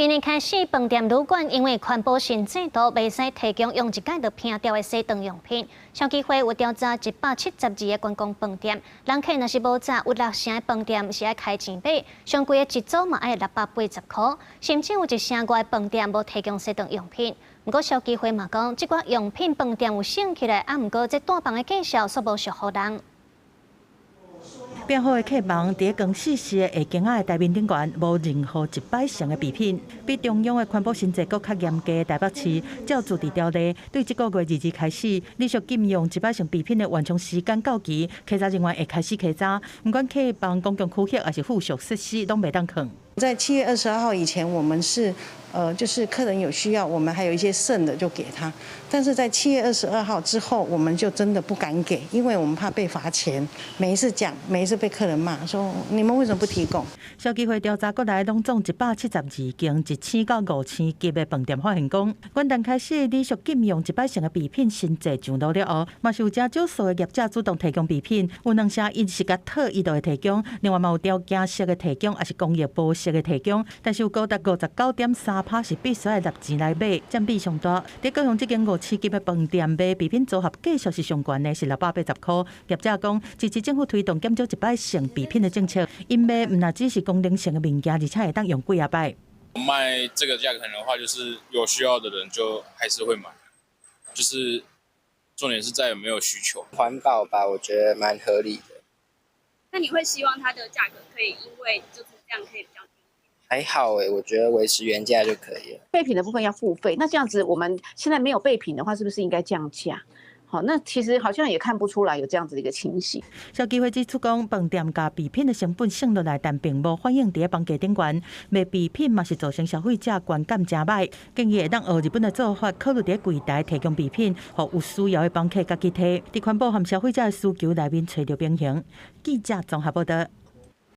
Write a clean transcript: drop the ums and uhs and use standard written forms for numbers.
今年開始，飯店旅館因為環保新制度，袂使提供用一擺就拚掉的洗頓用品。消基會有調查172个觀光飯店，人客若是無食，有六成的飯店是愛開錢買，上貴的一組嘛愛680箍，甚至有一成外的飯店無提供洗頓用品。毋過消基會嘛講，這寡用品飯店有省起來，啊，毋過這單房的價數煞無俗予人。變好的客房，佇咧光四四的下間仔的台面頂懸，無任何一擺性的備品。比中央的環保新制閣較嚴格的台北市，照自治條例，對這個月22開始，連續禁用一擺性備品的緩衝時間到期，稽查人員會開始稽查，毋管客房、公共區域抑是附屬設施，攏袂當囥。在7月22號以前，我們是，就是客人有需要，我們還有一些剩的就給他。但是在七月二十二號之後，我們就真的不敢給，因為我們怕被罰錢。每一次講，每一次被客人罵，說你們為什麼不提供？消基會調查過來，攏總172間一星到五星級的飯店發現講，元旦開始連續禁用一擺性的備品新制上路了後，嘛是有誠少數的業者主動提供備品，有兩成𪜶是共套伊就會提供，另外嘛有條件式的提供，抑是公益模式的提供，但是有高達59.3%是必須愛納錢來買，佔比上大。佇高雄這間五星級的飯店賣備品組合價數是上懸的，是680塊。業者講支持政府推動減少一擺性備品的政策，𪜶賣毋但只是功能性的物件，而且會當用幾仔擺。賣這個價格的話，就是有需要的人就還是會買，就是重點是在有沒有需求。環保吧，我覺得蠻合理的。那你會希望它的價格可以因為就是這樣可以比較低？還好誒，我覺得維持原價就可以了。備品的部分要付費，那這樣子我們現在沒有備品的話，是不是應該降價？好，那其實好像也看不出來有這樣子的一個情形。消基會指出講，飯店共備品的成本省落來，但並無反映佇咧房價頂懸。賣備品嘛是造成消費者觀感誠䆀。建議會當學日本的做法，考慮佇咧櫃台提供備品，予有需要的房客家己提。佇環保和消費者的需求內面揣著平衡。記者綜合報道。